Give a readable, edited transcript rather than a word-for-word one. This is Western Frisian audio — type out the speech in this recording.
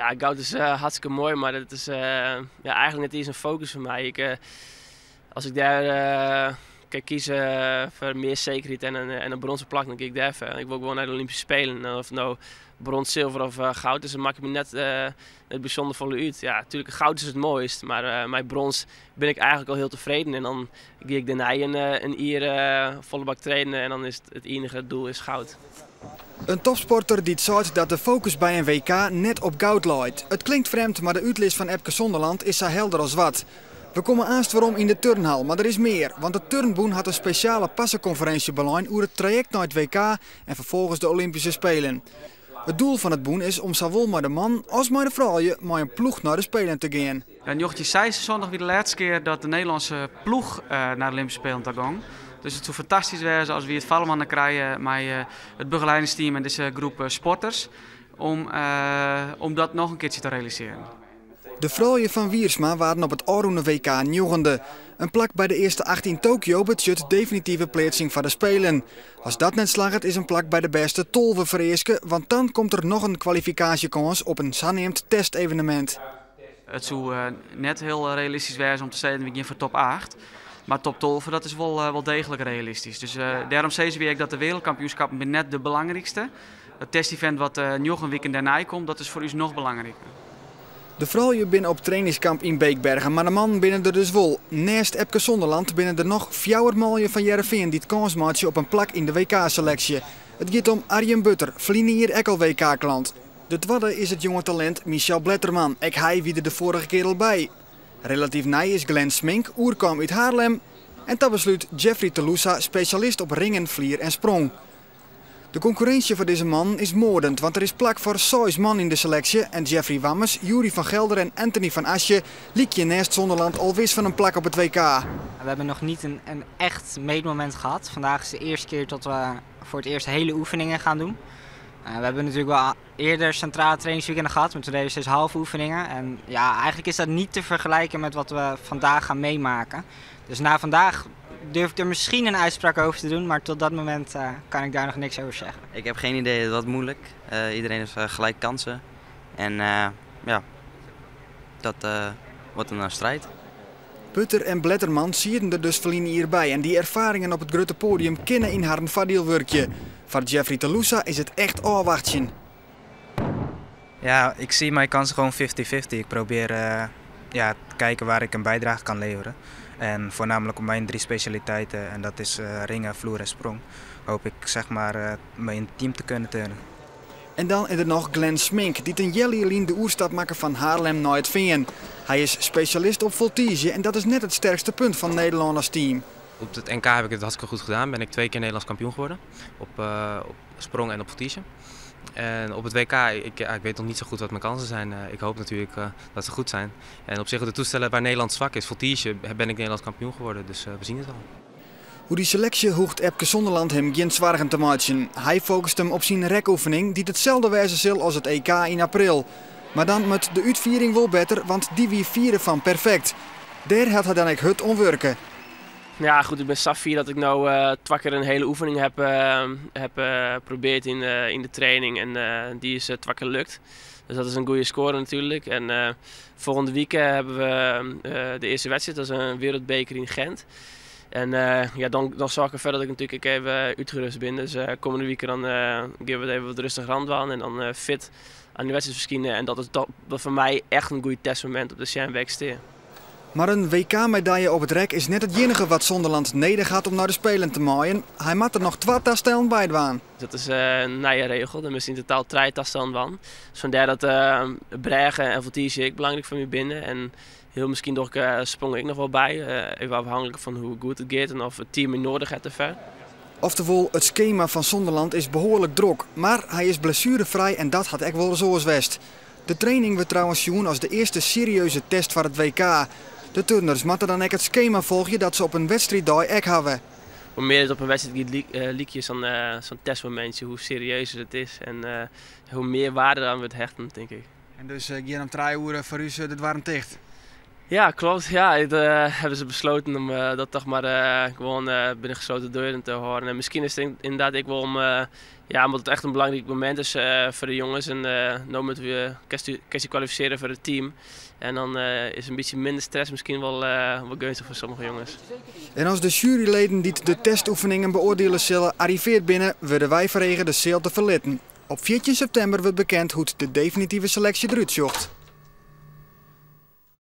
Ja, goud is hartstikke moai, mar dat is ja, eigenlik net iens in fokus foar my. Ik, as ik dêr kin kieze foar mear sekerheid en in brûnzen plak, dan gean ik dêrfoar. Ik wol gewoan nei de Olympyske Spelen. En oft it no brûns, silver of goud is, dat makket my net net bysûnder folle út. Ja, natuerlik, goud is it moaist, mar mei brûns bin ik eigenlik al hiel tefreden. En dan gean ik dêrnei in jier folle bak trainen en dan is it iennige doel is goud. In topsporter dy't seit dat de fokus by in WK net op goud leit. It klinkt frjemd, mar de útlis fan Epke Zonderland is sa helder as wat. We komme aanst werom yn de turnhal, mar der is mear. Want it turnbûn hat in spesjale parsekonferinsje belein oer it trajekt nei it WK en ferfolgens de Olympyske Spelen. It doel fan it bûn is om sawol mei de mannen as mei de froulju mei in ploech nei de Spelen te gean. Yn 1976 wie de lêste kear dat de Nederlânske ploech nei de Olympyske Spelen ta gong. Dus it soe fantastysk wêze as wy it foar elkoar krije mei it begeliedingsteam en dizze groep sporters om dat noch in keartsje te realisearjen. De froulju fan Wiersma waarden op it ôfrûne WK njoggende. In plak by de earste acht yn Tokio betsjut definitive pleatsing foar de Spelen. As dat net slagget is in plak by de bêste 12 fereaske, want dan komt der noch in kwalifikaasjekâns op in saneamd testevenemint. It soe net hiel realistysk wêze om te sizzen we gean foar top 8. Mar top 12 dat is wol deeglik realistysk. Dus dêrom sizze wy ek dat de wereldkampioenskappen binne net de belangrykste. It testevent wat 9 wiken dêrnei komt, dat is foar ús noch belangriker. De froulju binne op trainingskamp yn Beekbergen, mar de mannen binne der dus wol. Neist Epke Zonderland binne der noch fjouwer manlju fan Hearrenfean dy't kâns meitsje op in plak yn de WK-seleksje. It giet om Arjen Butter, ferline jier ek al WK-klant. De twadde is it jonge talint Michel Bletterman, ek hy wie der de foarige kear al by. Relatyf nij is Glenn Smink, oerkaam út Haarlem. En ta beslút Jeffrey Telussa, spesjalist op ringen, flier en sprong. De konkurrinsje foar dizze mannen is moardend, want der is plak foar seis man yn de seleksje en Jeffrey Wammes, Yuri van Gelder en Anthony van Assche lykje neist Zonderland al wis fan in plak op it WK. We hebben nog niet een echt meetmoment gehad. Vandaag is de eerste keer dat we voor het eerst hele oefeningen gaan doen. We hebben natuurlijk wel eerder centrale trainingsweekenden gehad, maar toen deden we steeds halve oefeningen. En ja, eigenlijk is dat niet te vergelijken met wat we vandaag gaan meemaken. Dus na vandaag durf ik er misschien een uitspraak over te doen, maar tot dat moment kan ik daar nog niks over zeggen. Ik heb geen idee, het wordt moeilijk. Iedereen heeft gelijk kansen. En ja, dat wordt een strijd. Butter en Bletterman sieten der dus ferline jier by en dy erfaringen op it grutte poadium kinne yn harren foardiel wurkje. Foar Jeffrey Telussa is it echt ôfwachtsjen. Ja, ik zie mijn kansen gewoon 50-50. Ik probeer ja, te kijken waar ik een bijdrage kan leveren. En voornamelijk op mijn drie specialiteiten, en dat is ringen, vloer en sprong, hoop ik zeg maar me in het team te kunnen turnen. En dan is der noch Glenn Smink, dy't in healjier lyn de oerstap makke fan Haarlem nei It Fean. Hy is spesjalist op voltige en dat is net it sterkste punt fan Nederlân as team. Op het NK heb ik het hartstikke goed gedaan. Ben ik twee keer Nederlands kampioen geworden. Op sprong en op voltige. En op het WK, ja, ik weet nog niet zo goed wat mijn kansen zijn. Ik hoop natuurlijk dat ze goed zijn. En op zich de toestellen waar Nederland zwak is, voltige, ben ik Nederlands kampioen geworden. Dus we zien het wel. Oer dy seleksje hoecht Epke Zonderland him gjin soargen te meitsjen. Hy fokust him op syn rekoefening, dy't itselde wêze sil as it EK yn april. Mar dan moat de útfiering wol better, want dy wie fierre fan perfekt. Dêr hat hy dan ek hurd oan wurke. Ja, goed, ik bin sa fier dat ik no twa kear in hiele oefening heb probearre yn de training en dy is twa kear lukt. Dus dat is in goede score natuerlik. En folgjende wike hawwe we de earste wedstriid, dat is in wereldbeker yn Gent. En ja, dan soargje ik derfoar dat ik natuerlik even útrêste bin. Dus kommende wike dan geane we it even wat rêstiger oan dwaan en dan fit oan de wedstriid ferskine. En dat is dat foar my echt in goed testmomint om te sjen wêr't ik stean. Mar in WK-medalje op it rek is net it iennige wat Zonderland nedich hat om nei de Spelen te meien. Hy moat der noch twa tastellen by dwaan. Dat is in nije regel. Der moatst yn totaal trije tastellen dwaan. Dus fandêr dat brêge en voltige ek belangryk foar my binne. En hiel miskien doch ik sprong ek noch wol by. Even ôfhinklik fan hoe goed it giet en oft it team my nedich hat derfoar. Oftewol, it skema fan Zonderland is behoarlik drok. Mar hy is blessuerefrij en dat hat ek wolris oars west. De training wurdt trouwens sjoen as de earste serieuze test foar it WK. De turners moatte dan ek it skema folgje dat se op in wedstriiddei ek hawwe. Hoe mear it op in wedstriid giet lykje sa'n testmomintsje, hoe serieuzer it is en hoe mear wearde deroan wurdt hechte, tink ik. En dus gean om 3 oere foar ús de doarren ticht? Ja, klopt. Ja, het, hebben ze besloten om dat toch maar gewoon binnen gesloten deuren te houden. En misschien is het inderdaad ook wel om, ja, omdat het echt een belangrijk moment is voor de jongens. En nu moeten we je kwalificeren voor het team. En dan is een beetje minder stress misschien wel gunstig voor sommige jongens. En as de juryleden dy't de testoefeningen beoardielje sille arrivearre binne, wurde wy frege de seal te ferlitten. Op 14 septimber wurdt bekend hoe't de definitive seleksje derút sjocht.